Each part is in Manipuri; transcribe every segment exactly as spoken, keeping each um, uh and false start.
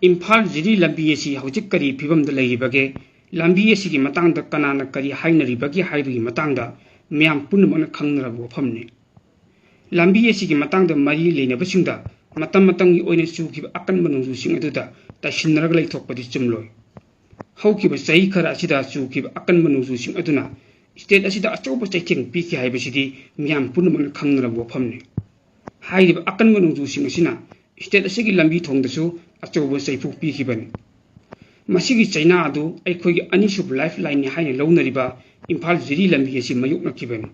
ꯏꯝꯐꯥꯜ ꯖꯤꯔꯤ ꯂꯝꯕꯤ ꯑꯁꯤ ꯍꯧꯖꯤꯛ ꯀꯔꯤ ꯐꯤꯕꯝꯗ ꯂꯩꯔꯤꯕꯒꯦ? ꯂꯝꯕꯤ ꯑꯁꯤꯒꯤ ꯃꯇꯥꯡꯗ ꯀꯅꯥꯅ ꯀꯔꯤ ꯍꯥꯏꯅꯔꯤꯕꯒꯦ ꯍꯥꯏꯕꯒꯤ ꯃꯇꯥꯡꯗ ꯃꯤꯌꯥꯝ ꯄꯨꯝꯅꯃꯛꯅ ꯈꯪꯅꯔꯕ ꯋꯥꯐꯝꯅꯤ꯫ ꯂꯝꯕꯤ ꯑꯁꯤꯒꯤ ꯃꯇꯥꯡꯗ ꯃꯔꯤ ꯂꯩꯅꯕꯁꯤꯡꯗ ꯃꯇꯝ ꯃꯇꯝꯒꯤ ꯑꯣꯏꯅ ꯆꯨꯈꯤꯕ ꯑꯀꯟꯕ ꯅꯣꯡꯖꯨꯁꯤꯡ ꯑꯗꯨꯗ ꯇꯥꯏꯁꯤꯟꯅꯔꯒ ꯂꯩꯊꯣꯛꯄꯗꯤ ꯆꯨꯝꯂꯣꯏ꯫ ꯍꯧꯈꯤꯕ ꯆꯍꯤ ꯈꯔ ꯑꯁꯤꯗ ꯆꯨꯈꯤꯕ ꯑꯀꯟꯕ ꯅꯣꯡꯖꯨꯁꯤꯡ ꯑꯗꯨꯅ state ꯑꯁꯤꯗ ꯑꯆꯧꯕ ꯆꯩꯊꯦꯡ ꯄꯤꯈꯤ ꯍꯥꯏꯕꯁꯤꯗꯤ ꯃꯤꯌꯥꯝ ꯄꯨꯝꯅꯃꯛꯅ ꯈꯪꯅꯔꯕ ꯋꯥꯐꯝꯅꯤ꯫ ꯍꯥꯏꯔꯤꯕ ꯑꯀꯟꯕ ꯅꯣꯡꯖꯨꯁꯤꯡ ꯑꯁꯤꯅ state ꯑꯁꯤꯒꯤ ꯂꯝꯕꯤ ꯊꯣꯡꯗꯁꯨ ꯑꯆꯧꯕ ꯆꯩꯐꯨ ꯄꯤꯈꯤꯕꯅꯤ꯫ ꯃꯁꯤꯒꯤ ꯆꯩꯅꯥ ꯑꯗꯨ ꯑꯩꯈꯣꯏꯒꯤ ꯑꯅꯤꯁꯨꯕ ꯂꯥꯏꯐ ꯂꯥꯏꯟꯅꯤ ꯍꯥꯏꯅ ꯂꯧꯅꯔꯤꯕ ꯏꯝꯐꯥꯜ ꯖꯤꯔꯤ ꯂꯝꯕꯤ ꯑꯁꯤ ꯃꯥꯌꯣꯛꯅꯈꯤꯕꯅꯤ꯫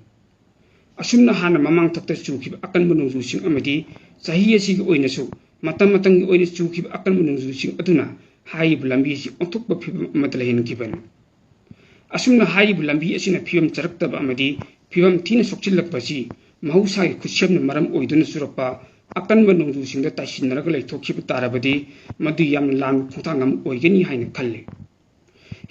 ꯑꯁꯨꯝꯅ ꯍꯥꯟꯅ ꯃꯃꯥꯡ ꯊꯛꯇ ꯆꯨꯈꯤꯕ ꯑꯀꯟꯕ ꯅꯣꯡꯖꯨꯁꯤꯡ ꯑꯃꯗꯤ ꯆꯍꯤ ꯑꯁꯤꯒꯤ ꯑꯣꯏꯅꯁꯨ ꯃꯇꯝ ꯃꯇꯝꯒꯤ ꯑꯣꯏꯅ ꯆꯨꯈꯤꯕ ꯑꯀꯟꯕ ꯅꯣꯡꯖꯨꯁꯤꯡ ꯑꯗꯨꯅ ꯍꯥꯏꯔꯤꯕ ꯂꯝꯕꯤ ꯑꯁꯤ ꯑꯣꯟꯊꯣꯛꯄ ꯐꯤꯕꯝ ꯑꯃꯗ ꯂꯩꯍꯟꯈꯤꯕꯅꯤ꯫ ꯑꯁꯨꯝꯅ ꯍꯥꯏꯔꯤꯕ ꯂꯝꯕꯤ ꯑꯁꯤꯅ ꯐꯤꯕꯝ ꯆꯥꯔꯛꯇꯕ ꯑꯃꯗꯤ ꯐꯤꯕꯝ ꯊꯤꯅ ꯁꯣꯛꯆꯤꯜꯂꯛꯄ ꯑꯁꯤ ꯃꯍꯧꯁꯥꯒꯤ ꯈꯨꯠꯁꯦꯝꯅ ꯃꯔꯝ ꯑꯣꯏꯗꯨꯅ ꯆꯨꯔꯛꯄ ꯑꯀꯟꯕ ꯅꯣꯡꯖꯨꯁꯤꯡꯗ ꯇꯥꯏꯁꯤꯟꯅꯔꯒ ꯂꯩꯊꯣꯛꯈꯤꯕ ꯇꯥꯔꯕꯗꯤ ꯃꯗꯨ ꯌꯥꯝꯅ ꯂꯥꯟꯕ ꯈꯣꯡꯊꯥꯡ ꯑꯃ ꯑꯣꯏꯒꯅꯤ ꯍꯥꯏꯅ ꯈꯜꯂꯤ꯫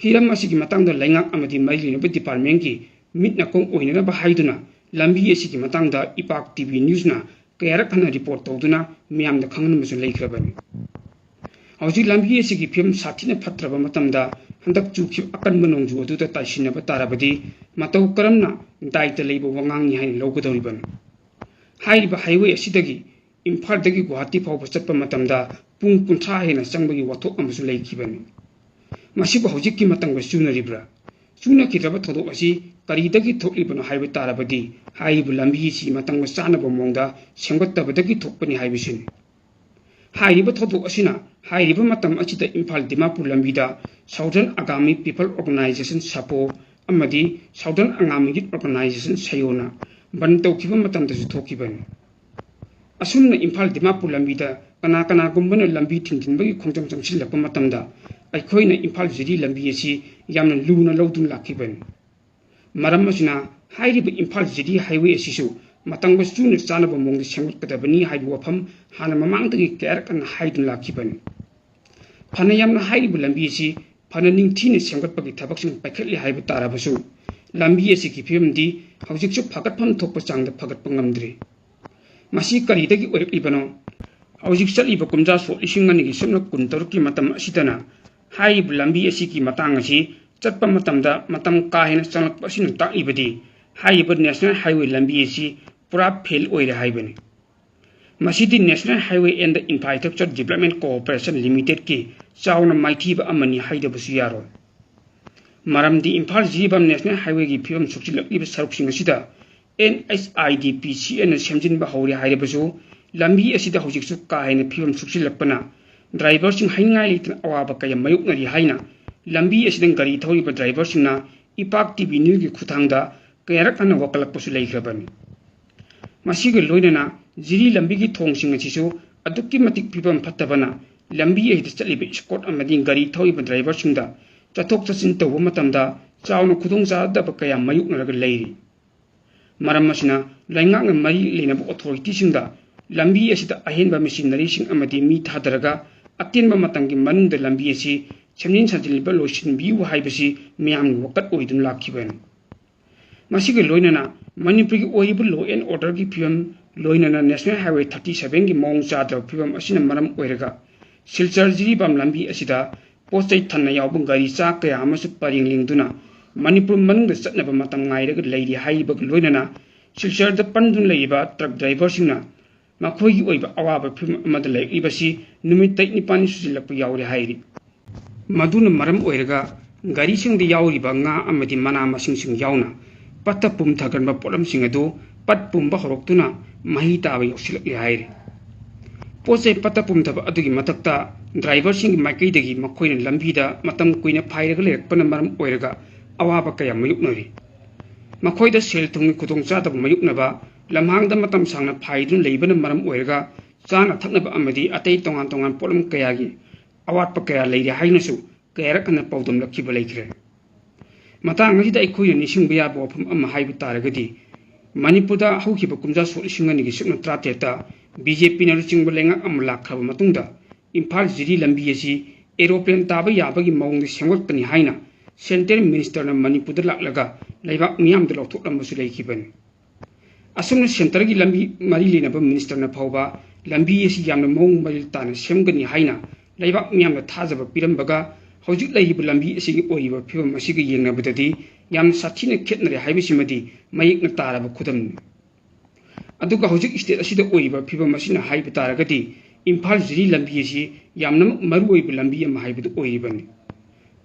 ꯍꯤꯔꯝ ꯑꯁꯤꯒꯤ ꯃꯇꯥꯡꯗ ꯂꯩꯉꯥꯛ ꯑꯃꯗꯤ ꯃꯔꯤ ꯂꯩꯅꯕ departmentꯀꯤ ꯃꯤꯠ ꯅꯥꯀꯣꯡ ꯑꯣꯏꯅꯅꯕ ꯍꯥꯏꯗꯨꯅ ꯂꯝꯕꯤ ꯑꯁꯤꯒꯤ ꯃꯇꯥꯡꯗ ꯏꯄꯥꯛ TV newsꯅ ꯀꯌꯥꯔꯛ ꯍꯟꯅ report ꯇꯧꯗꯨꯅ ꯃꯤꯌꯥꯝꯗ ꯈꯪꯍꯟꯕꯁꯨ ꯂꯩꯈ꯭ꯔꯕꯅꯤ꯫ ꯍꯧꯖꯤꯛ ꯂꯝꯕꯤ ꯑꯁꯤꯒꯤ ꯐꯤꯕꯝ ꯁꯥꯊꯤꯅ ꯐꯠꯇ꯭ꯔꯕ ꯃꯇꯝꯗ ꯍꯟꯗꯛ ꯆꯨꯈꯤꯕ ꯑꯀꯟꯕ ꯅꯣꯡꯖꯨ ꯑꯗꯨꯗ ꯇꯥꯏꯁꯤꯟꯅꯕ ꯇꯥꯔꯕꯗꯤ ꯃꯇꯧ ꯀꯔꯝꯅ ꯗꯥꯏꯇ ꯂꯩꯕ ꯋꯥꯉꯥꯡꯅꯤ ꯍꯥꯏꯅ ꯂꯧꯒꯗꯧꯔꯤꯕꯅꯣ? ꯍꯥꯏꯔꯤꯕ highway ꯑꯁꯤꯗꯒꯤ ꯏꯝꯐꯥꯜꯗꯒꯤ ꯒꯨꯋꯥꯍꯥꯇꯤ ꯐꯥꯎꯕ ꯆꯠꯄ ꯃꯇꯝꯗ ꯄꯨꯡ ꯀꯨꯟꯊ꯭ꯔꯥ ꯍꯦꯟꯅ ꯆꯪꯕꯒꯤ ꯋꯥꯊꯣꯛ ꯑꯃꯁꯨ ꯂꯩꯈꯤꯕꯅꯤ꯫ ꯃꯁꯤꯕꯨ ꯍꯧꯖꯤꯛꯀꯤ ꯃꯇꯝꯒ ꯆꯨꯅꯔꯤꯕ꯭ꯔꯥ? ꯆꯨꯅꯈꯤꯗ꯭ꯔꯕ ꯊꯧꯗꯣꯛ ꯑꯁꯤ ꯀꯔꯤꯗꯒꯤ ꯊꯣꯛꯂꯤꯕꯅꯣ ꯍꯥꯏꯕ ꯇꯥꯔꯕꯗꯤ ꯍꯥꯏꯔꯤꯕ ꯂꯝꯕꯤ ꯑꯁꯤ ꯃꯇꯝꯒ ꯆꯥꯅꯕ ꯃꯑꯣꯡꯗ ꯁꯦꯝꯒꯠꯇꯕꯗꯒꯤ ꯊꯣꯛꯄꯅꯤ ꯍꯥꯏꯕꯁꯤꯅꯤ꯫ ꯍꯥꯏꯔꯤꯕ ꯊꯧꯗꯣꯛ ꯑꯁꯤꯅ ꯍꯥꯏꯔꯤꯕ ꯃꯇꯝ ꯑꯁꯤꯗ ꯏꯝꯐꯥꯜ ꯗꯤꯃꯥꯄꯨꯔ ꯂꯝꯕꯤꯗ Southern Angami People Organisation, ꯁꯥꯄꯣ, ꯑꯃꯗꯤ Southern Angami Youth Organisation, ꯁꯌꯣꯅ ꯕꯟ ꯇꯧꯈꯤꯕ ꯃꯇꯝꯗꯁꯨ ꯊꯣꯛꯈꯤꯕꯅꯤ꯫ ꯑꯁꯨꯝꯅ ꯏꯝꯐꯥꯜ ꯗꯤꯃꯥꯄꯨꯔ ꯂꯝꯕꯤꯗ ꯀꯅꯥ ꯀꯅꯥꯒꯨꯝꯕꯅ ꯂꯝꯕꯤ ꯊꯤꯡꯖꯤꯟꯕꯒꯤ ꯈꯣꯡꯖꯪ ꯆꯪꯁꯤꯜꯂꯛꯄ ꯃꯇꯝꯗ ꯑꯩꯈꯣꯏꯅ ꯏꯝꯐꯥꯜ ꯖꯤꯔꯤ ꯂꯝꯕꯤ ꯑꯁꯤ ꯌꯥꯝꯅ ꯂꯨꯅ ꯂꯧꯗꯨꯅ ꯂꯥꯛꯈꯤꯕꯅꯤ꯫ ꯃꯔꯝ ꯑꯁꯤꯅ ꯍꯥꯏꯔꯤꯕ ꯏꯝꯐꯥꯜ ꯖꯤꯔꯤ highway ꯑꯁꯤꯁꯨ ꯃꯇꯝꯒ ꯆꯨꯅ ꯆꯥꯅꯕ ꯃꯑꯣꯡꯗ ꯁꯦꯝꯒꯠꯀꯗꯕꯅꯤ ꯍꯥꯏꯕ ꯋꯥꯐꯝ ꯍꯥꯟꯅ ꯃꯃꯥꯡꯗꯒꯤ ꯀꯌꯥꯔꯛ ꯍꯟꯅ ꯍꯥꯏꯗꯨꯅ ꯂꯥꯛꯈꯤꯕꯅꯤ꯫ ꯐꯅ ꯌꯥꯝꯅ ꯍꯥꯏꯔꯤꯕ ꯂꯝꯕꯤ ꯑꯁꯤ ꯐꯅ ꯅꯤꯡꯊꯤꯅ ꯁꯦꯝꯒꯠꯄꯒꯤ ꯊꯕꯛꯁꯤꯡ ꯄꯥꯏꯈꯠꯂꯤ ꯍꯥꯏꯕ ꯇꯥꯔꯕꯁꯨ ꯂꯝꯕꯤ ꯑꯁꯤꯒꯤ ꯐꯤꯕꯝꯗꯤ ꯍꯧꯖꯤꯛꯁꯨ ꯐꯒꯠꯐꯝ ꯊꯣꯛꯄ ꯆꯥꯡꯗ ꯐꯒꯠꯄ ꯉꯝꯗ꯭ꯔꯤ꯫ ꯃꯁꯤ ꯀꯔꯤꯗꯒꯤ ꯑꯣꯏꯔꯛꯂꯤꯕꯅꯣ? ꯍꯧꯖꯤꯛ ꯆꯠꯂꯤꯕ ꯀꯨꯝꯖꯥ ꯁꯣꯛ ꯂꯤꯁꯤꯡ ꯑꯅꯤꯒꯤ ꯁꯨꯞꯅ ꯀꯨꯟꯇꯔꯨꯛꯀꯤ ꯃꯇꯝ ꯑꯁꯤꯗꯅ ꯍꯥꯏꯔꯤꯕ ꯂꯝꯕꯤ ꯑꯁꯤꯒꯤ ꯃꯇꯥꯡ ꯑꯁꯤ ꯆꯠꯄ ꯃꯇꯝꯗ ꯃꯇꯝ ꯀꯥ ꯍꯦꯟꯅ ꯆꯪꯂꯛꯄ ꯑꯁꯤꯅ ꯇꯥꯛꯂꯤꯕꯗꯤ ꯍꯥꯏꯔꯤꯕ National Highway ꯂꯝꯕꯤ ꯑꯁꯤ ꯄꯨꯔꯥ ꯐꯦꯜ ꯑꯣꯏꯔꯦ ꯍꯥꯏꯕꯅꯤ꯫ ꯃꯁꯤꯗꯤ National Highway and Infrastructure Development Corporation Limitedꯀꯤ ꯆꯥꯎꯅ ꯃꯥꯏꯊꯤꯕ ꯑꯃꯅꯤ ꯍꯥꯏꯗꯕꯁꯨ ꯌꯥꯔꯣꯏ꯫ ꯃꯔꯝꯗꯤ ꯏꯝꯐꯥꯜ ꯖꯤꯔꯤꯕꯥꯝ National Highwayꯒꯤ ꯐꯤꯕꯝ ꯁꯣꯛꯆꯤꯜꯂꯛꯂꯤꯕ ꯁꯔꯨꯛꯁꯤꯡ ꯑꯁꯤꯗ NHIDPCLꯅ ꯁꯦꯝꯖꯤꯟꯕ ꯍꯧꯔꯦ ꯍꯥꯏꯔꯕꯁꯨ ꯂꯝꯕꯤ ꯑꯁꯤꯗ ꯍꯧꯖꯤꯛꯁꯨ ꯀꯥ ꯍꯦꯟꯅ ꯐꯤꯕꯝ ꯁꯣꯛꯆꯤꯜꯂꯛꯄꯅ driverꯁꯤꯡ ꯍꯥꯏꯅꯤꯡꯉꯥꯏ ꯂꯩꯇꯅ ꯑꯋꯥꯕ ꯀꯌꯥ ꯃꯥꯌꯣꯛꯅꯔꯤ ꯍꯥꯏꯅ ꯂꯝꯕꯤ ꯑꯁꯤꯗ ꯒꯥꯔꯤ ꯊꯧꯔꯤꯕ driverꯁꯤꯡꯅ ꯏꯄꯥꯛ ꯇꯤꯚꯤ ꯅ꯭ꯌꯨꯁꯀꯤ ꯈꯨꯠꯊꯥꯡꯗ ꯀꯌꯥꯔꯛ ꯍꯟꯅ ꯋꯥꯀꯠꯂꯛꯄꯁꯨ ꯂꯩꯈ꯭ꯔꯕꯅꯤ꯫ ꯃꯁꯤꯒ ꯂꯣꯏꯅꯅ ꯖꯤꯔꯤ ꯂꯝꯕꯤꯒꯤ ꯊꯣꯡꯁꯤꯡ ꯑꯁꯤꯁꯨ ꯑꯗꯨꯛꯀꯤ ꯃꯇꯤꯛ ꯐꯤꯕꯝ ꯐꯠꯇꯕꯅ ꯂꯝꯕꯤ ꯑꯁꯤꯗ ꯆꯠꯂꯤꯕ escort ꯑꯃꯗꯤ ꯒꯥꯔꯤ ꯊꯧꯔꯤꯕ driverꯁꯤꯡꯗ ꯆꯠꯊꯣꯛ ꯆꯠꯁꯤꯟ ꯇꯧꯕ ꯃꯇꯝꯗ ꯆꯥꯎꯅ ꯈꯨꯗꯣꯡꯆꯥꯗꯕ ꯀꯌꯥ ꯃꯥꯌꯣꯛꯅꯔꯒ ꯂꯩꯔꯤ꯫ ꯃꯔꯝ ꯑꯁꯤꯅ ꯂꯩꯉꯥꯛꯅ ꯃꯔꯤ ꯂꯩꯅꯕ authorityꯁꯤꯡꯗ ꯂꯝꯕꯤ ꯑꯁꯤꯗ ꯑꯍꯦꯟꯕ machineryꯁꯤꯡ ꯑꯃꯗꯤ ꯃꯤ ꯊꯥꯗꯔꯒ ꯑꯇꯦꯟꯕ ꯃꯇꯝꯒꯤ ꯃꯅꯨꯡꯗ ꯂꯝꯕꯤ ꯑꯁꯤ ꯁꯦꯝꯖꯤꯟ ꯁꯥꯖꯤꯟꯕ ꯂꯣꯏꯁꯤꯟꯕꯤꯌꯨ ꯍꯥꯏꯕꯁꯤ ꯃꯤꯌꯥꯝꯒꯤ ꯋꯥꯀꯠ ꯑꯣꯏꯗꯨꯅ ꯂꯥꯛꯈꯤꯕꯅꯤ꯫ ꯃꯁꯤꯒ ꯂꯣꯏꯅꯅ ꯃꯅꯤꯄꯨꯔꯒꯤ ꯑꯣꯏꯔꯤꯕ law and orderꯒꯤ ꯐꯤꯕꯝ, ꯂꯣꯏꯅꯅ National Highway thirty sevenꯒꯤ ꯃꯑꯣꯡ ꯆꯥꯗ꯭ꯔꯕ ꯐꯤꯕꯝ ꯑꯁꯤꯅ ꯃꯔꯝ ꯑꯣꯏꯔꯒ ꯁꯤꯜꯆꯔ ꯖꯤꯔꯤꯕꯥꯝ ꯂꯝꯕꯤ ꯑꯁꯤꯗ ꯄꯣꯠ ꯆꯩ ꯊꯟꯅ ꯌꯥꯎꯕ ꯒꯥꯔꯤ ꯆꯥ ꯀꯌꯥ ꯑꯃꯁꯨ ꯄꯔꯦꯡ ꯂꯦꯡꯗꯨꯅ ꯃꯅꯤꯄꯨꯔ ꯃꯅꯨꯡꯗ ꯆꯠꯅꯕ ꯃꯇꯝ ꯉꯥꯏꯔꯒ ꯂꯩꯔꯤ ꯍꯥꯏꯔꯤꯕꯒ ꯂꯣꯏꯅꯅ ꯁꯤꯜꯆꯔꯗ ꯄꯟꯗꯨꯅ ꯂꯩꯔꯤꯕ truck driverꯁꯤꯡꯅ ꯃꯈꯣꯏꯒꯤ ꯑꯣꯏꯕ ꯑꯋꯥꯕ ꯐꯤꯕꯝ ꯑꯃꯗ ꯂꯩꯔꯛꯂꯤꯕꯁꯤ ꯅꯨꯃꯤꯠ ꯇꯔꯦꯠ ꯅꯤꯄꯥꯜꯅꯤ ꯁꯨꯖꯤꯜꯂꯛꯄ ꯌꯥꯎꯔꯦ ꯍꯥꯏꯔꯤ꯫ ꯃꯗꯨꯅ ꯃꯔꯝ ꯑꯣꯏꯔꯒ ꯒꯥꯔꯤꯁꯤꯡꯗ ꯌꯥꯎꯔꯤꯕ ꯉꯥ ꯑꯃꯗꯤ ꯃꯅꯥ ꯃꯁꯤꯡꯁꯤꯡ ꯌꯥꯎꯅ ꯄꯠꯊ ꯄꯨꯝꯊꯒꯟꯕ ꯄꯣꯠꯂꯝꯁꯤꯡ ꯑꯗꯨ ꯄꯠ ꯄꯨꯝꯕ ꯍꯧꯔꯛꯇꯨꯅ ꯃꯍꯤ ꯇꯥꯕ ꯌꯥꯎꯁꯤꯜꯂꯛꯂꯦ ꯍꯥꯏꯔꯤ꯫ ꯄꯣꯠ ꯆꯩ ꯄꯠꯊ ꯄꯨꯝꯊꯕ ꯑꯗꯨꯒꯤ ꯃꯊꯛꯇ driverꯁꯤꯡꯒꯤ ꯃꯥꯏꯀꯩꯗꯒꯤ ꯃꯈꯣꯏꯅ ꯂꯝꯕꯤꯗ ꯃꯇꯝ ꯀꯨꯏꯅ ꯐꯥꯏꯔꯒ ꯂꯩꯔꯛꯄꯅ ꯃꯔꯝ ꯑꯣꯏꯔꯒ ꯑꯋꯥꯕ ꯀꯌꯥ ꯃꯥꯌꯣꯛꯅꯔꯤ꯫ ꯃꯈꯣꯏꯗ ꯁꯦꯜ ꯊꯨꯝꯒꯤ ꯈꯨꯗꯣꯡꯆꯥꯗꯕ ꯃꯥꯌꯣꯛꯅꯕ, ꯂꯝꯍꯥꯡꯗ ꯃꯇꯝ ꯁꯥꯡꯅ ꯐꯥꯏꯗꯨꯅ ꯂꯩꯕꯅ ꯃꯔꯝ ꯑꯣꯏꯔꯒ ꯆꯥꯅ ꯊꯛꯅꯕ ꯑꯃꯗꯤ ꯑꯇꯩ ꯇꯣꯉꯥꯟ ꯇꯣꯉꯥꯟ ꯄꯣꯠꯂꯝ ꯀꯌꯥꯒꯤ ꯑꯋꯥꯠꯄ ꯀꯌꯥ ꯂꯩꯔꯦ ꯍꯥꯏꯅꯁꯨ ꯀꯌꯥꯔꯛ ꯍꯟꯅ ꯄꯥꯎꯗꯝꯂꯛꯈꯤꯕ ꯂꯩꯈ꯭ꯔꯦ꯫ ꯃꯇꯥꯡ ꯑꯁꯤꯗ ꯑꯩꯈꯣꯏꯅ ꯅꯤꯡꯁꯤꯡꯕ ꯌꯥꯕ ꯋꯥꯐꯝ ꯑꯃ ꯍꯥꯏꯕ ꯇꯥꯔꯒꯗꯤ, ꯃꯅꯤꯄꯨꯔꯗ ꯍꯧꯈꯤꯕ ꯀꯨꯝꯖꯥ ꯁꯣꯛ ꯂꯤꯁꯤꯡ ꯑꯅꯤꯒꯤ ꯁꯨꯞꯅ ꯇꯔꯥꯇꯔꯦꯠꯇ BJPꯅ ꯂꯨꯆꯤꯡꯕ ꯂꯩꯉꯥꯛ ꯑꯃ ꯂꯥꯛꯈ꯭ꯔꯕ ꯃꯇꯨꯡꯗ ꯏꯝꯐꯥꯜ ꯖꯤꯔꯤ ꯂꯝꯕꯤ ꯑꯁꯤ aeroplane ꯇꯥꯕ ꯌꯥꯕꯒꯤ ꯃꯑꯣꯡꯗ ꯁꯦꯝꯒꯠꯀꯅꯤ ꯍꯥꯏꯅ central ministerꯅ ꯃꯅꯤꯄꯨꯔꯗ ꯂꯥꯛꯂꯒ ꯂꯩꯕꯥꯛ ꯃꯤꯌꯥꯝꯗ ꯂꯥꯎꯊꯣꯛꯂꯝꯕꯁꯨ ꯂꯩꯈꯤꯕꯅꯤ꯫ ꯑꯁꯨꯝꯅ centreꯒꯤ ꯂꯝꯕꯤ ꯃꯔꯤ ꯂꯩꯅꯕ ministerꯅ ꯐꯥꯎꯕ ꯂꯝꯕꯤ ꯑꯁꯤ ꯌꯥꯝꯅ ꯃꯑꯣꯡ ꯃꯔꯤꯜ ꯇꯥꯅ ꯁꯦꯝꯒꯅꯤ ꯍꯥꯏꯅ ꯂꯩꯕꯥꯛ ꯃꯤꯌꯥꯝꯅ ꯊꯥꯖꯕ ꯄꯤꯔꯝꯕꯒ ꯍꯧꯖꯤꯛ ꯂꯩꯔꯤꯕ ꯂꯝꯕꯤ ꯑꯁꯤꯒꯤ ꯑꯣꯏꯔꯤꯕ ꯐꯤꯕꯝ ꯑꯁꯤꯒ ꯌꯦꯡꯅꯕꯗꯗꯤ ꯌꯥꯝꯅ ꯁꯥꯊꯤꯅ ꯈꯦꯠꯅꯔꯦ ꯍꯥꯏꯕꯁꯤꯃꯗꯤ ꯃꯌꯦꯛꯅ ꯇꯥꯔꯕ ꯈꯨꯗꯝꯅꯤ꯫ ꯑꯗꯨꯒ ꯍꯧꯖꯤꯛ state ꯑꯁꯤꯗ ꯑꯣꯏꯔꯤꯕ ꯐꯤꯕꯝ ꯑꯁꯤꯅ ꯍꯥꯏꯕ ꯇꯥꯔꯒꯗꯤ ꯏꯝꯐꯥꯜ ꯖꯤꯔꯤ ꯂꯝꯕꯤ ꯑꯁꯤ ꯌꯥꯝꯅꯃꯛ ꯃꯔꯨꯑꯣꯏꯕ ꯂꯝꯕꯤ ꯑꯃ ꯍꯥꯏꯕꯗꯨ ꯑꯣꯏꯔꯤꯕꯅꯤ꯫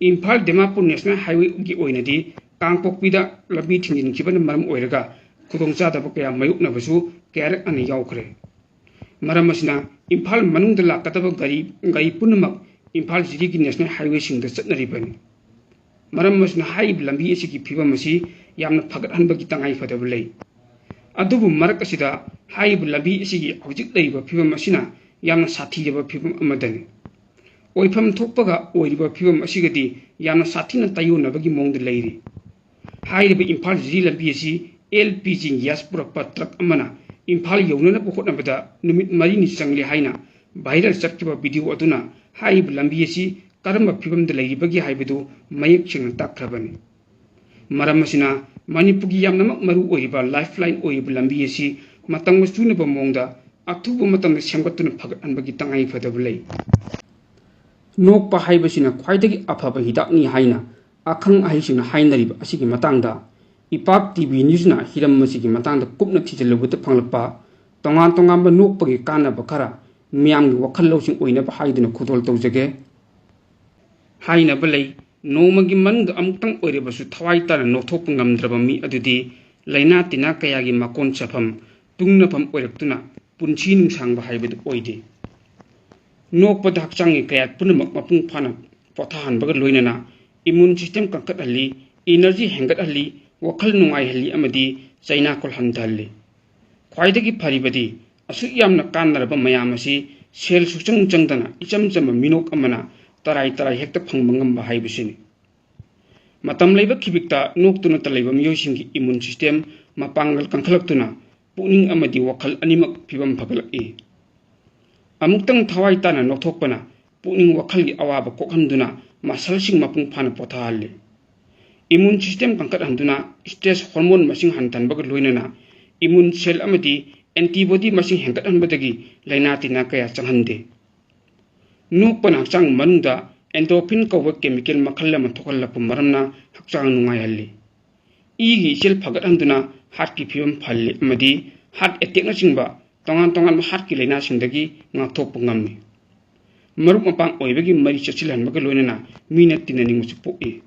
ꯏꯝꯐꯥꯜ ꯗꯤꯃꯥꯄꯨꯔ National Highwayꯒꯤ ꯑꯣꯏꯅꯗꯤ ꯀꯥꯡꯄꯣꯛꯄꯤꯗ ꯂꯝꯕꯤ ꯊꯤꯡꯖꯤꯟꯈꯤꯕꯅ ꯃꯔꯝ ꯑꯣꯏꯔꯒ ꯈꯨꯗꯣꯡꯆꯥꯗꯕ ꯀꯌꯥ ꯃꯥꯌꯣꯛꯅꯕꯁꯨ ꯀꯌꯥꯔꯛ ꯍꯟꯅ ꯌꯥꯎꯈ꯭ꯔꯦ꯫ ꯃꯔꯝ ꯑꯁꯤꯅ ꯏꯝꯐꯥꯜ ꯃꯅꯨꯡꯗ ꯂꯥꯛꯀꯗꯕ ꯒꯥꯔꯤ, ꯒꯥꯔꯤ ꯄꯨꯝꯅꯃꯛ ꯏꯝꯐꯥꯜ ꯖꯤꯔꯤꯒꯤ National Highwayꯁꯤꯡꯗ ꯆꯠꯅꯔꯤꯕꯅꯤ꯫ ꯃꯔꯝ ꯑꯁꯤꯅ ꯍꯥꯏꯔꯤꯕ ꯂꯝꯕꯤ ꯑꯁꯤꯒꯤ ꯐꯤꯕꯝ ꯑꯁꯤ ꯌꯥꯝꯅ ꯐꯒꯠꯍꯟꯕꯒꯤ ꯇꯉꯥꯏ ꯐꯗꯕ ꯂꯩ꯫ ꯑꯗꯨꯕꯨ ꯃꯔꯛ ꯑꯁꯤꯗ ꯍꯥꯏꯔꯤꯕ ꯂꯝꯕꯤ ꯑꯁꯤꯒꯤ ꯍꯧꯖꯤꯛ ꯂꯩꯔꯤꯕ ꯐꯤꯕꯝ ꯑꯁꯤꯅ ꯌꯥꯝꯅ ꯁꯥꯊꯤꯔꯕ ꯐꯤꯕꯝ ꯑꯃꯗꯅꯤ꯫ ꯑꯣꯏꯐꯝ ꯊꯣꯛꯄꯒ ꯑꯣꯏꯔꯤꯕ ꯐꯤꯕꯝ ꯑꯁꯤꯒꯗꯤ ꯌꯥꯝꯅ ꯁꯥꯊꯤꯅ ꯇꯥꯏꯌꯣꯟꯅꯕꯒꯤ ꯃꯑꯣꯡꯗ ꯂꯩꯔꯤ꯫ ꯍꯥꯏꯔꯤꯕ ꯏꯝꯐꯥꯜ ꯖꯤꯔꯤ ꯂꯝꯕꯤ ꯑꯁꯤ LPG gas ꯄꯨꯔꯛꯄ truck ꯑꯃꯅ ꯏꯝꯐꯥꯜ ꯌꯧꯅꯅꯕ ꯍꯣꯠꯅꯕꯗ ꯅꯨꯃꯤꯠ ꯃꯔꯤꯅꯤ ꯆꯪꯂꯦ ꯍꯥꯏꯅ viral ꯆꯠꯈꯤꯕ video ꯑꯗꯨꯅ ꯍꯥꯏꯔꯤꯕ ꯂꯝꯕꯤ ꯑꯁꯤ ꯀꯔꯝꯕ ꯐꯤꯕꯝꯗ ꯂꯩꯔꯤꯕꯒꯦ ꯍꯥꯏꯕꯗꯨ ꯃꯌꯦꯛ ꯁꯦꯡꯅ ꯇꯥꯛꯈ꯭ꯔꯕꯅꯤ꯫ ꯃꯔꯝ ꯑꯁꯤꯅ ꯃꯅꯤꯄꯨꯔꯒꯤ ꯌꯥꯝꯅꯃꯛ ꯃꯔꯨ ꯑꯣꯏꯔꯤꯕ lifeline ꯑꯣꯏꯔꯤꯕ ꯂꯝꯕꯤ ꯑꯁꯤ ꯃꯇꯝꯒ ꯆꯨꯅꯕ ꯃꯑꯣꯡꯗ ꯑꯊꯨꯕ ꯃꯇꯝꯗ ꯁꯦꯝꯒꯠꯇꯨꯅ ꯐꯒꯠꯍꯟꯕꯒꯤ ꯇꯉꯥꯏ ꯐꯗꯕ ꯂꯩ꯫ ꯅꯣꯛꯄ ꯍꯥꯏꯕꯁꯤꯅ ꯈ꯭ꯋꯥꯏꯗꯒꯤ ꯑꯐꯕ ꯍꯤꯗꯥꯛꯅꯤ ꯍꯥꯏꯅ ꯑꯈꯪ ꯑꯍꯩꯁꯤꯡꯅ ꯍꯥꯏꯅꯔꯤꯕ ꯑꯁꯤꯒꯤ ꯃꯇꯥꯡꯗ ꯏꯄꯥꯛ TV Newsꯅ ꯍꯤꯔꯝ ꯑꯁꯤꯒꯤ ꯃꯇꯥꯡꯗ ꯀꯨꯞꯅ ꯊꯤꯖꯤꯜꯂꯨꯕꯗ ꯐꯪꯂꯛꯄ ꯇꯣꯉꯥꯟ ꯇꯣꯉꯥꯟꯕ ꯅꯣꯛꯄꯒꯤ ꯀꯥꯟꯅꯕ ꯈꯔ ꯃꯤꯌꯥꯝꯒꯤ ꯋꯥꯈꯜ ꯂꯧꯁꯤꯡ ꯑꯣꯏꯅꯕ ꯍꯥꯏꯗꯨꯅ ꯈꯨꯗꯣꯜ ꯇꯧꯖꯒꯦ꯫ ꯍꯥꯏꯅꯕ ꯂꯩ, ꯅꯣꯡꯃꯒꯤ ꯃꯅꯨꯡꯗ ꯑꯃꯨꯛꯇꯪ ꯑꯣꯏꯔꯕꯁꯨ ꯊꯋꯥꯏ ꯇꯥꯅ ꯅꯣꯛꯊꯣꯛꯄ ꯉꯝꯗ꯭ꯔꯕ ꯃꯤ ꯑꯗꯨꯗꯤ ꯂꯥꯏꯅꯥ ꯇꯤꯟꯅꯥ ꯀꯌꯥꯒꯤ ꯃꯀꯣꯟ ꯆꯥꯐꯝ, ꯇꯨꯡꯅꯐꯝ ꯑꯣꯏꯔꯛꯇꯨꯅ ꯄꯨꯟꯁꯤ ꯅꯨꯡꯁꯥꯡꯕ ꯍꯥꯏꯕꯗꯨ ꯑꯣꯏꯗꯦ꯫ ꯅꯣꯛꯄꯗ ꯍꯛꯆꯥꯡꯒꯤ ꯀꯌꯥꯠ ꯄꯨꯝꯅꯃꯛ ꯃꯄꯨꯡ ꯐꯥꯅ ꯄꯣꯊꯥꯍꯟꯕꯒ ꯂꯣꯏꯅꯅ immune system ꯀꯟꯈꯠꯍꯜꯂꯤ, energy ꯍꯦꯟꯒꯠꯍꯜꯂꯤ, ꯋꯥꯈꯜ ꯅꯨꯡꯉꯥꯏꯍꯜꯂꯤ ꯑꯃꯗꯤ ꯆꯩꯅꯥꯀꯣꯜ ꯍꯟꯊꯍꯜꯂꯤ꯫ ꯈ꯭ꯋꯥꯏꯗꯒꯤ ꯐꯔꯤꯕꯗꯤ ꯑꯁꯨꯛ ꯌꯥꯝꯅ ꯀꯥꯟꯅꯔꯕ ꯃꯌꯥꯝ ꯑꯁꯤ ꯁꯦꯜ ꯁꯨꯆꯪ ꯆꯪꯗꯅ ꯏꯆꯝ ꯆꯝꯕ ꯃꯤꯅꯣꯛ ꯑꯃꯅ ꯇꯔꯥꯏ ꯇꯔꯥꯏ ꯍꯦꯛꯇ ꯐꯪꯕ ꯉꯝꯕ ꯍꯥꯏꯕꯁꯤꯅꯤ꯫ ꯃꯇꯝ ꯂꯩꯕ ꯈꯤꯕꯤꯛꯇ ꯅꯣꯛꯇꯨꯅꯇ ꯂꯩꯕ ꯃꯤꯑꯣꯏꯁꯤꯡꯒꯤ immune system ꯃꯄꯥꯡꯒꯜ ꯀꯟꯈꯠꯂꯛꯇꯨꯅ ꯄꯨꯛꯅꯤꯡ ꯑꯃꯗꯤ ꯋꯥꯈꯜ ꯑꯅꯤꯃꯛ ꯐꯤꯕꯝ ꯐꯒꯠꯂꯛꯏ꯫ ꯑꯃꯨꯛꯇꯪ ꯊꯋꯥꯏ ꯇꯥꯅ ꯅꯣꯛꯊꯣꯛꯄꯅ ꯄꯨꯛꯅꯤꯡ ꯋꯥꯈꯜꯒꯤ ꯑꯋꯥꯕ ꯀꯣꯛꯍꯟꯗꯨꯅ muscleꯁꯤꯡ ꯃꯄꯨꯡ ꯐꯥꯅ ꯄꯣꯊꯥꯍꯜꯂꯤ꯫ Immune system ꯀꯟꯈꯠꯍꯟꯗꯨꯅ stress hormone ꯃꯁꯤꯡ ꯍꯟꯊꯍꯟꯕꯒ ꯂꯣꯏꯅꯅ immune cell ꯑꯃꯗꯤ antibody ꯃꯁꯤꯡ ꯍꯦꯟꯒꯠꯍꯟꯕꯗꯒꯤ ꯂꯥꯏꯅꯥ ꯇꯤꯟꯅꯥ ꯀꯌꯥ ꯆꯪꯍꯟꯗꯦ꯫ ꯅꯣꯛꯄꯅ ꯍꯛꯆꯥꯡ ꯃꯅꯨꯡꯗ endorphin ꯀꯧꯕ chemical ꯃꯈꯜ ꯑꯃ ꯊꯣꯛꯍꯜꯂꯛꯄ ꯃꯔꯝꯅ ꯍꯛꯆꯥꯡ ꯅꯨꯡꯉꯥꯏꯍꯜꯂꯤ꯫ ꯏꯒꯤ ꯏꯆꯦꯜ ꯐꯒꯠꯍꯟꯗꯨꯅ heartꯀꯤ ꯐꯤꯕꯝ ꯐꯍꯜꯂꯤ ꯑꯃꯗꯤ heart attackꯅꯆꯤꯡꯕ ꯇꯣꯉꯥꯟ ꯇꯣꯉꯥꯟꯕ heartꯀꯤ ꯂꯥꯏꯅꯥꯁꯤꯡꯗꯒꯤ ꯉꯥꯛꯊꯣꯛꯄ ꯉꯝꯃꯤ꯫ ꯃꯔꯨꯞ ꯃꯄꯥꯡ ꯑꯣꯏꯕꯒꯤ ꯃꯔꯤ ꯆꯦꯠꯁꯤꯜꯍꯟꯕꯒ ꯂꯣꯏꯅꯅ ꯃꯤꯅ ꯇꯤꯟꯅꯅꯤꯡꯕꯁꯨ ꯄꯣꯛꯏ꯫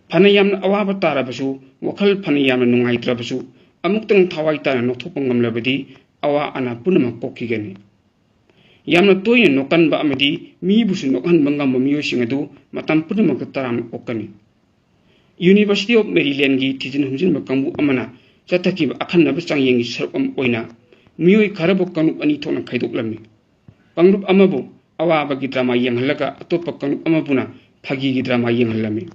ꯐꯅ ꯌꯥꯝꯅ ꯑꯋꯥꯕ ꯇꯥꯔꯕꯁꯨ, ꯋꯥꯈꯜ ꯐꯅ ꯌꯥꯝꯅ ꯅꯨꯡꯉꯥꯏꯇ꯭ꯔꯕꯁꯨ, ꯑꯃꯨꯛꯇꯪ ꯊꯋꯥꯏ ꯇꯥꯅ ꯅꯣꯛꯊꯣꯛꯄ ꯉꯝꯂꯕꯗꯤ ꯑꯋꯥ ꯑꯅꯥ ꯄꯨꯝꯅꯃꯛ ꯀꯣꯛꯈꯤꯒꯅꯤ꯫ ꯌꯥꯝꯅ ꯇꯣꯏꯅ ꯅꯣꯛꯀꯟꯕ ꯑꯃꯗꯤ ꯃꯤꯕꯨꯁꯨ ꯅꯣꯛꯍꯟꯕ ꯉꯝꯕ ꯃꯤꯑꯣꯏꯁꯤꯡ ꯑꯗꯨ ꯃꯇꯝ ꯄꯨꯝꯅꯃꯛꯇ ꯇꯔꯥꯝꯅ ꯑꯣꯛꯀꯅꯤ꯫ University of Marylandꯒꯤ ꯊꯤꯖꯤꯟ ꯍꯨꯝꯖꯤꯟꯕ ꯀꯥꯡꯕꯨ ꯑꯃꯅ ꯆꯠꯊꯈꯤꯕ ꯑꯈꯟꯅꯕ ꯆꯥꯡꯌꯦꯡꯒꯤ ꯁꯔꯨꯛ ꯑꯃ ꯑꯣꯏꯅ ꯃꯤꯑꯣꯏ ꯈꯔꯕꯨ ꯀꯥꯡꯂꯨꯞ ꯑꯅꯤ ꯊꯣꯛꯅ ꯈꯥꯏꯗꯣꯛꯂꯝꯃꯤ꯫ ꯀꯥꯡꯂꯨꯞ ꯑꯃꯕꯨ ꯑꯋꯥꯕꯒꯤ drama ꯌꯦꯡꯍꯜꯂꯒ ꯑꯇꯣꯞꯄ ꯀꯥꯡꯂꯨꯞ ꯑꯃꯕꯨꯅ ꯐꯥꯒꯤꯒꯤ drama ꯌꯦꯡꯍꯜꯂꯝꯃꯤ꯫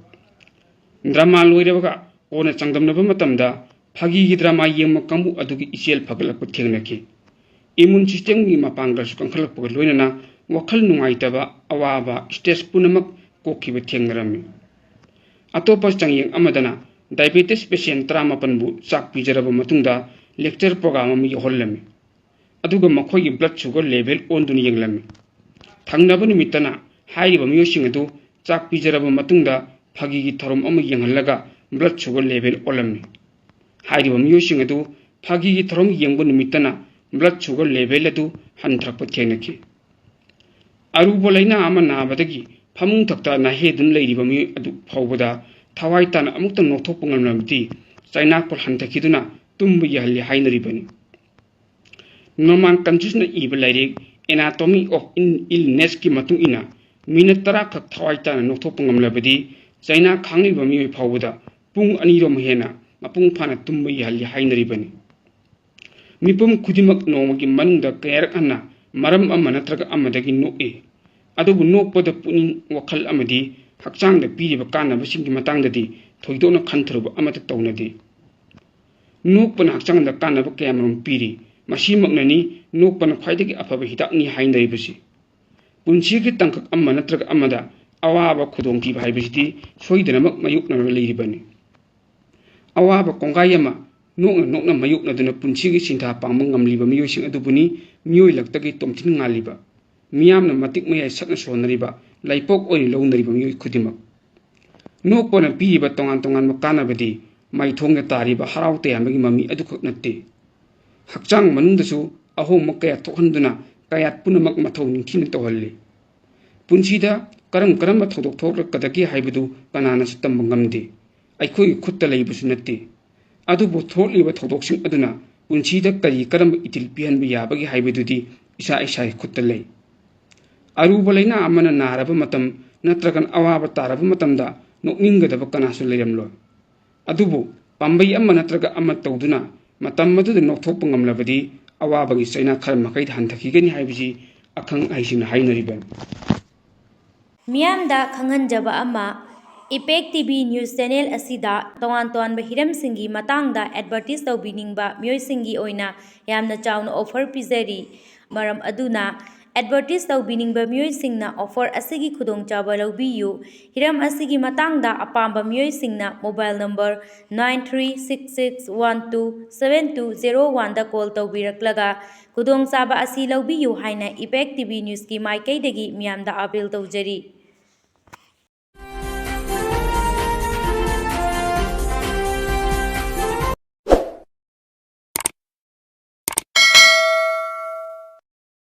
Drama ꯂꯣꯏꯔꯕꯒ ꯀꯣꯟꯅ ꯆꯥꯡꯗꯝꯅꯕ ꯃꯇꯝꯗ ꯐꯥꯒꯤꯒꯤ drama ꯌꯦꯡꯕ ꯀꯥꯡꯕꯨ ꯑꯗꯨꯒꯤ ꯏꯆꯦꯜ ꯐꯒꯠꯂꯛꯄ ꯊꯦꯡꯅꯈꯤ꯫ Immune systemꯒꯤ ꯃꯄꯥꯡꯒꯜꯁꯨ ꯀꯟꯈꯠꯂꯛꯄꯒ ꯂꯣꯏꯅꯅ ꯋꯥꯈꯜ ꯅꯨꯡꯉꯥꯏꯇꯕ, ꯑꯋꯥꯕ, stress ꯄꯨꯝꯅꯃꯛ ꯀꯣꯛꯈꯤꯕ ꯊꯦꯡꯅꯔꯝꯃꯤ꯫ ꯑꯇꯣꯞꯄ ꯆꯥꯡꯌꯦꯡ ꯑꯃꯗꯅ diabetes patient ꯇꯔꯥꯃꯥꯄꯟꯕꯨ ꯆꯥꯛ ꯄꯤꯖꯔꯕ ꯃꯇꯨꯡꯗ lecture program ꯑꯃ ꯌꯥꯎꯍꯜꯂꯝꯃꯤ꯫ ꯑꯗꯨꯒ ꯃꯈꯣꯏꯒꯤ blood sugar level ꯑꯣꯟꯗꯨꯅ ꯌꯦꯡꯂꯝꯃꯤ꯫ ꯊꯪꯅꯕ ꯅꯨꯃꯤꯠꯇꯅ ꯍꯥꯏꯔꯤꯕ ꯃꯤꯑꯣꯏꯁꯤꯡ ꯑꯗꯨ ꯆꯥꯛ ꯄꯤꯖꯔꯕ ꯃꯇꯨꯡꯗ ꯐꯥꯒꯤꯒꯤ ꯊꯧꯔꯝ ꯑꯃ ꯌꯦꯡꯍꯜꯂꯒ blood sugar level ꯑꯣꯜꯂꯝꯃꯤ꯫ ꯍꯥꯏꯔꯤꯕ ꯃꯤꯑꯣꯏꯁꯤꯡ ꯑꯗꯨ ꯐꯥꯒꯤꯒꯤ ꯊꯧꯔꯝ ꯌꯦꯡꯕ ꯅꯨꯃꯤꯠꯇꯅ blood sugar level ꯑꯗꯨ ꯍꯟꯊꯔꯛꯄ ꯊꯦꯡꯅꯈꯤ꯫ ꯑꯔꯨꯕ ꯂꯥꯏꯅꯥ ꯑꯃ ꯅꯥꯕꯗꯒꯤ ꯐꯃꯨꯡ ꯊꯛꯇ ꯅꯥꯍꯦꯗꯨꯅ ꯂꯩꯔꯤꯕ ꯃꯤꯑꯣꯏ ꯑꯗꯨ ꯐꯥꯎꯕꯗ ꯊꯋꯥꯏ ꯇꯥꯅ ꯑꯃꯨꯛꯇ ꯅꯣꯛꯊꯣꯛꯄ ꯉꯝꯂꯕꯗꯤ ꯆꯩꯅꯥꯀꯣꯜ ꯍꯟꯊꯈꯤꯗꯨꯅ ꯇꯨꯝꯕ ꯌꯥꯍꯜꯂꯤ ꯍꯥꯏꯅꯔꯤꯕꯅꯤ꯫ Norman Consuneꯅ ꯏꯕ ꯂꯥꯏꯔꯤꯛ Anatomy of Illnessꯀꯤ ꯃꯇꯨꯡ ꯏꯟꯅ, ꯃꯤꯅꯠ ꯇꯔꯥ ꯈꯛ ꯊꯋꯥꯏ ꯇꯥꯅ ꯅꯣꯛꯊꯣꯛꯄ ꯉꯝꯂꯕꯗꯤ ꯆꯩꯅꯥ ꯈꯥꯡꯂꯤꯕ ꯃꯤꯑꯣꯏ ꯐꯥꯎꯕꯗ ꯄꯨꯡ ꯑꯅꯤꯔꯣꯝ ꯍꯦꯟꯅ ꯃꯄꯨꯡ ꯐꯥꯅ ꯇꯨꯝꯕ ꯌꯥꯍꯜꯂꯤ ꯍꯥꯏꯅꯔꯤꯕꯅꯤ꯫ ꯃꯤꯄꯨꯝ ꯈꯨꯗꯤꯡꯃꯛ ꯅꯣꯡꯃꯒꯤ ꯃꯅꯨꯡꯗ ꯀꯌꯥꯔꯛ ꯍꯟꯅ ꯃꯔꯝ ꯑꯃ ꯅꯠꯇ꯭ꯔꯒ ꯑꯃꯗꯒꯤ ꯅꯣꯛꯏ꯫ ꯑꯗꯨꯕꯨ ꯅꯣꯛꯄꯗ ꯄꯨꯛꯅꯤꯡ ꯋꯥꯈꯜ ꯑꯃꯗꯤ ꯍꯛꯆꯥꯡꯗ ꯄꯤꯔꯤꯕ ꯀꯥꯟꯅꯕꯁꯤꯡꯒꯤ ꯃꯇꯥꯡꯗꯗꯤ ꯊꯣꯏꯗꯣꯛꯅ ꯈꯟꯊꯔꯨꯕ ꯑꯃꯠꯇ ꯇꯧꯅꯗꯦ꯫ ꯅꯣꯛꯄꯅ ꯍꯛꯆꯥꯡꯗ ꯀꯥꯟꯅꯕ ꯀꯌꯥꯃꯔꯨꯝ ꯄꯤꯔꯤ꯫ ꯃꯁꯤꯃꯛꯅꯅꯤ ꯅꯣꯛꯄꯅ ꯈ꯭ꯋꯥꯏꯗꯒꯤ ꯑꯐꯕ ꯍꯤꯗꯥꯛꯅꯤ ꯍꯥꯏꯅꯔꯤꯕꯁꯤ꯫ ꯄꯨꯟꯁꯤꯒꯤ ꯇꯥꯡꯀꯛ ꯑꯃ ꯅꯠꯇ꯭ꯔꯒ ꯑꯃꯗ ꯑꯋꯥꯕ ꯈꯨꯗꯣꯡꯊꯤꯕ ꯍꯥꯏꯕꯁꯤꯗꯤ ꯁꯣꯏꯗꯅꯃꯛ ꯃꯥꯌꯣꯛꯅꯔꯒ ꯂꯩꯔꯤꯕꯅꯤ꯫ ꯑꯋꯥꯕ ꯀꯣꯡꯒꯥꯏ ꯑꯃ ꯅꯣꯛꯅ ꯅꯣꯛꯅ ꯃꯥꯌꯣꯛꯅꯗꯨꯅ ꯄꯨꯟꯁꯤꯒꯤ ꯁꯤꯟꯊꯥ ꯄꯥꯡꯕ ꯉꯝꯂꯤꯕ ꯃꯤꯑꯣꯏꯁꯤꯡ ꯑꯗꯨꯕꯨꯅꯤ ꯃꯤꯑꯣꯏ ꯂꯛꯇꯒꯤ ꯇꯣꯝꯊꯤꯟ ꯉꯥꯜꯂꯤꯕ, ꯃꯤꯌꯥꯝꯅ ꯃꯇꯤꯛ ꯃꯌꯥꯏ ꯁꯛꯅ ꯁꯣꯟꯅꯔꯤꯕ, ꯂꯥꯏꯄꯣꯛ ꯑꯣꯏꯅ ꯂꯧꯅꯔꯤꯕ ꯃꯤꯑꯣꯏ ꯈꯨꯗꯤꯡꯃꯛ꯫ ꯅꯣꯛꯄꯅ ꯄꯤꯔꯤꯕ ꯇꯣꯉꯥꯟ ꯇꯣꯉꯥꯟꯕ ꯀꯥꯟꯅꯕꯗꯤ ꯃꯥꯏꯊꯣꯡꯗ ꯇꯥꯔꯤꯕ ꯍꯔꯥꯎ ꯇꯌꯥꯝꯕꯒꯤ ꯃꯃꯤ ꯑꯗꯨꯈꯛ ꯅꯠꯇꯦ꯫ ꯍꯛꯆꯥꯡ ꯃꯅꯨꯡꯗꯁꯨ ꯑꯍꯣꯡꯕ ꯀꯌꯥ ꯊꯣꯛꯍꯟꯗꯨꯅ ꯀꯌꯥꯠ ꯄꯨꯝꯅꯃꯛ ꯃꯊꯧ ꯅꯤꯡꯊꯤꯅ ꯇꯧꯍꯜꯂꯤ꯫ ꯄꯨꯟꯁꯤꯗ ꯀꯔꯝ ꯀꯔꯝꯕ ꯊꯧꯗꯣꯛ ꯊꯣꯛꯂꯛꯀꯗꯒꯦ ꯍꯥꯏꯕꯗꯨ ꯀꯅꯥꯅꯁꯨ ꯇꯝꯕ ꯉꯝꯗꯦ꯫ ꯑꯩꯈꯣꯏꯒꯤ ꯈꯨꯠꯇ ꯂꯩꯕꯁꯨ ꯅꯠꯇꯦ꯫ ꯑꯗꯨꯕꯨ ꯊꯣꯛꯂꯤꯕ ꯊꯧꯗꯣꯛꯁꯤꯡ ꯑꯗꯨꯅ ꯄꯨꯟꯁꯤꯗ ꯀꯔꯤ ꯀꯔꯝꯕ ꯏꯊꯤꯜ ꯄꯤꯍꯟꯕ ꯌꯥꯕꯒꯦ ꯍꯥꯏꯕꯗꯨꯗꯤ ꯏꯁꯥ ꯏꯁꯥꯒꯤ ꯈꯨꯠꯇ ꯂꯩ꯫ ꯑꯔꯨꯕ ꯂꯥꯏꯅꯥ ꯑꯃꯅ ꯅꯥꯔꯕ ꯃꯇꯝ ꯅꯠꯇ꯭ꯔꯒꯅ ꯑꯋꯥꯕ ꯇꯥꯔꯕ ꯃꯇꯝꯗ ꯅꯣꯛꯅꯤꯡꯒꯗꯕ ꯀꯅꯥꯁꯨ ꯂꯩꯔꯝꯂꯣꯏ꯫ ꯑꯗꯨꯕꯨ ꯄꯥꯝꯕꯩ ꯑꯃ ꯅꯠꯇ꯭ꯔꯒ ꯑꯃ ꯇꯧꯗꯨꯅ ꯃꯇꯝ ꯑꯗꯨꯗ ꯅꯣꯛꯊꯣꯛꯄ ꯉꯝꯂꯕꯗꯤ ꯑꯋꯥꯕꯒꯤ ꯆꯩꯅꯥ ꯈꯔ ꯃꯈꯩꯗ ꯍꯟꯊꯈꯤꯒꯅꯤ ꯍꯥꯏꯕꯁꯤ ꯑꯈꯪ ꯑꯍꯩꯁꯤꯡꯅ ꯍꯥꯏꯅꯔꯤꯕꯅꯤ꯫ ꯃꯤꯌꯥꯝꯗ ꯈꯪꯍꯟꯖꯕ ꯑꯃ, ꯏꯄꯦꯛ ꯇꯤ ꯚꯤ news channel ꯑꯁꯤꯗ ꯇꯣꯉꯥꯟ ꯇꯣꯉꯥꯟꯕ ꯍꯤꯔꯝꯁꯤꯡꯒꯤ ꯃꯇꯥꯡꯗ advertise ꯇꯧꯕꯤꯅꯤꯡꯕ ꯃꯤꯑꯣꯏꯁꯤꯡꯒꯤ ꯑꯣꯏꯅ ꯌꯥꯝꯅ ꯆꯥꯎꯅ offer ꯄꯤꯖꯔꯤ꯫ ꯃꯔꯝ ꯑꯗꯨꯅ advertise ꯇꯧꯕꯤꯅꯤꯡꯕ ꯃꯤꯑꯣꯏꯁꯤꯡꯅ offer ꯑꯁꯤꯒꯤ ꯈꯨꯗꯣꯡꯆꯥꯕ ꯂꯧꯕꯤꯌꯨ꯫ ꯍꯤꯔꯝ ꯑꯁꯤꯒꯤ ꯃꯇꯥꯡꯗ ꯑꯄꯥꯝꯕ ꯃꯤꯑꯣꯏꯁꯤꯡꯅ mobile number nine three six six one two seven two zero oneꯗ call ꯇꯧꯕꯤꯔꯛꯂꯒ ꯈꯨꯗꯣꯡꯆꯥꯕ ꯑꯁꯤ ꯂꯧꯕꯤꯌꯨ ꯍꯥꯏꯅ ꯏꯄꯦꯛ ꯇꯤ ꯚꯤ newsꯀꯤ ꯃꯥꯏꯀꯩꯗꯒꯤ ꯃꯤꯌꯥꯝꯗ appeal ꯇꯧꯖꯔꯤ꯫